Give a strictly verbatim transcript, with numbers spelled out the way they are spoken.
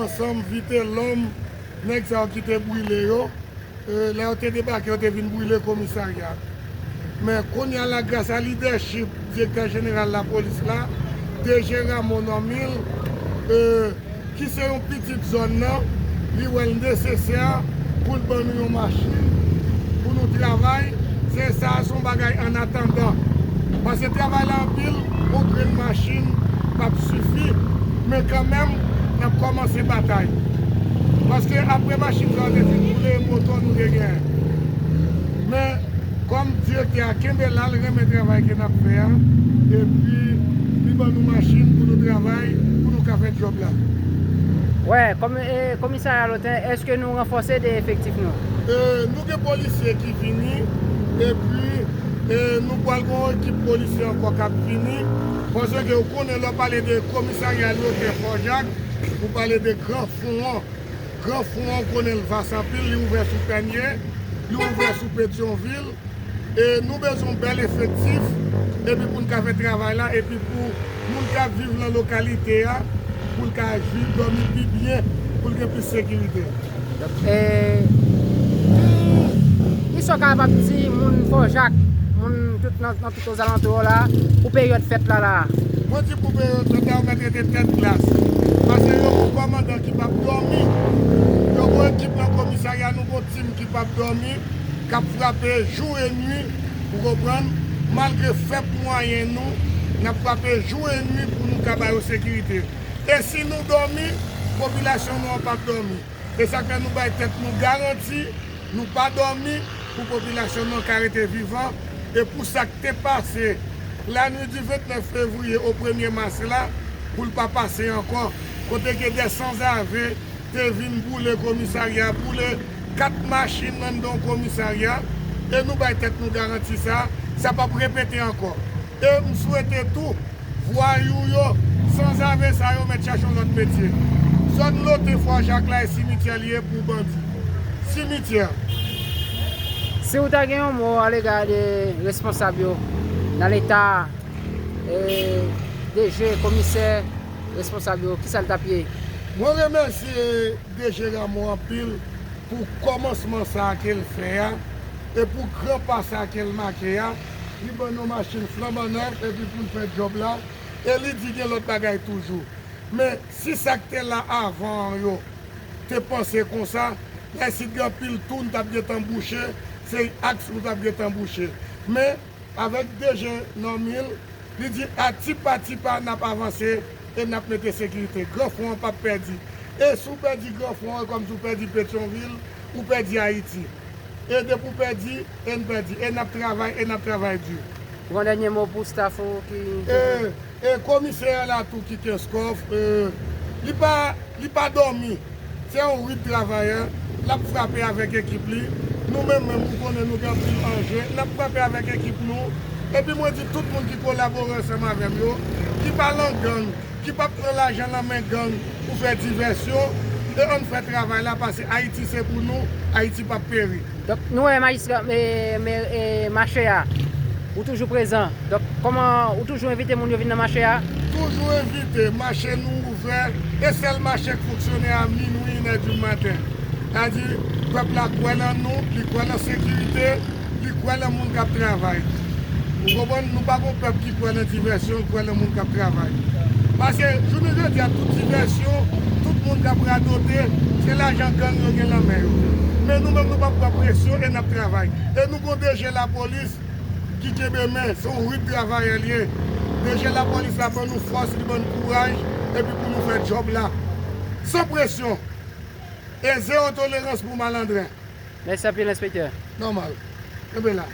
Ansanm, Vitelòm, nèg sa yo ki te brile yo, e, lè yo te debake, yo te vin brile komisarya. Men kounye a la, gras a lidèchip direktè jeneral lapolis la, D G Rameau Normil, e, ki se yon pitit zòn nan, li wè l nesesè pou l ban nou yon machin pou nou travay. Se sa, se yon bagay an atandan. Paske travay la anpil, yon grenn machin p ap sifi, men kanmenm, n ap kòmanse batay. Paske apre machin sa te fin boule, moto nou te genyen. Men, kòm direktè a kenbe la, l renmen travay ke n ap fè a, epi li ban nou machin pou nou travay, pou nou ka fè djòb la. Wè, kòm, e, komisarya Loten, èske nou ranfòse de efektif nou? E, nou gen polisye ki vini, epi, e, nou pral gen yon ekip polisye ankò k ap vini, paske ou konnen lè w pale de komisarya Loten Fò Jak, ou pale de Gran Fon an. Gran Fon an, ou konnen l vas anpil, li ouvè sou Pènye, li ouvè sou Petyonvil. E nou bezwen yon bèl efektif, epi pou n ka fè travay la, epi pou moun k ap viv nan lokalite a, pou l ka jwi, dòmi pi byen, pou l gen plis sekirite. Donk, e, ki, ki sa w kapab di moun Fò Jak, moun tout nan, nan tout ozalantou yo la, pou peryòd fèt la la? Mwen di pou peryòd fèt la, yo mèt rete tèt glas. Paske yo gon kòmandan ki p ap dòmi. Yo gon ekip nan komisarya, nou gon tim ki p ap dòmi, k ap frape jou e nwi, ou konprann, malgre fèb mwayen nou, n ap frape jou e nwi pou nou ka ba yo sekirite. E si nou dòmi, popilasyon nou an p ap dòmi. E sa k fè nou bay tèt nou garanti, nou pa dòmi, pou popilasyon nou an ka rete vivan, e pou sa k te pase lannuit di vennèf fevriye o premye mas la, pou l pa pase ankò, kote ke de sanzave te vin boule komisarya, boule kat machin anndan yon komisarya, e nou bay tèt nou garanti sa, sa p ap repete ankò. E m swete tou, vwayou yo, sanzave sa yo mèt chache yon lòt metye. Zòn Loten Fò Jak la e simityè li ye pou bandi. Simityè. Si w ta gen yon mo alega de responsab yo nan Leta, e, D G, komisè, responsab yo, kisa l t ap ye? Mwen remèsye D G Rameau anpil pou kòmansman sa a ke l fè a, e pou gran pa sa a ke l make a. Li ban nou machin flanban nèf epi pou n fè djòb la, e li di gen lòt bagay toujou. Men, si sa k te la avan an yo te panse konsa, la isit gen anpil twou n t ap gentan bouche, se aks nou t ap gentan bouche. Men, avèk D G Normil, li di a ti pa ti pa n ap avanse e n ap mete sekirite. Gran Fon an p ap pèdi. E si w pèdi Gran Fon an, e kòmsi w pèdi Petyonvil, ou pèdi Ayiti. E depi w pèdi, e n pèdi. E n ap travay, e n ap travay di. Ou gen dènye mo pou staff ou ki... E, e komisè a la tou ki Kenskòf, e, li pa, li pa dòmi. Se yon rit travayè, l ap frape avèk ekip li. Nou menm menm, ou konnen nou gen anpil anje, n ap frape avèk ekip nou. Epi mwen di tout moun ki kolabore ansanm avè m yo, ki pa lan gang, ki p ap pran lajan nan men gang pou fè divèsyon, e ann fè travay la, paske Ayiti se pou nou, Ayiti p ap peri. Donk, nou wè majistra, e, e, mache a, ou toujou prezan. Donk, kòman ou toujou envite moun yo vin nan mache a? Toujou envite, mache nou ouvè, e sèl mache k fonksyone a minwi, inè di maten. Sa di, pèp la kwè lan nou, li kwè lan sekirite, li kwè lan moun k ap travay. Ou konprann? Nou pa gon pèp ki kwè lan divèsyon, l kwè lan moun k ap travay. Paske, jounen jodi a, tout divèsyon, tout moun k ap radote, se lajan gang yo gen lan men yo. Men nou menm, nou p ap pran presyon e n ap travay. E nou gon D G lapolis ki kenbe men, se yon rit travayè l ye. D G lapolis la ban nou fòs, li ban n kouraj, epi pou nou fè djòb la. San presyon. E zewo tolerans pou malandren. Mèsi anpil, enspektè. Nòmal. Kenbe la.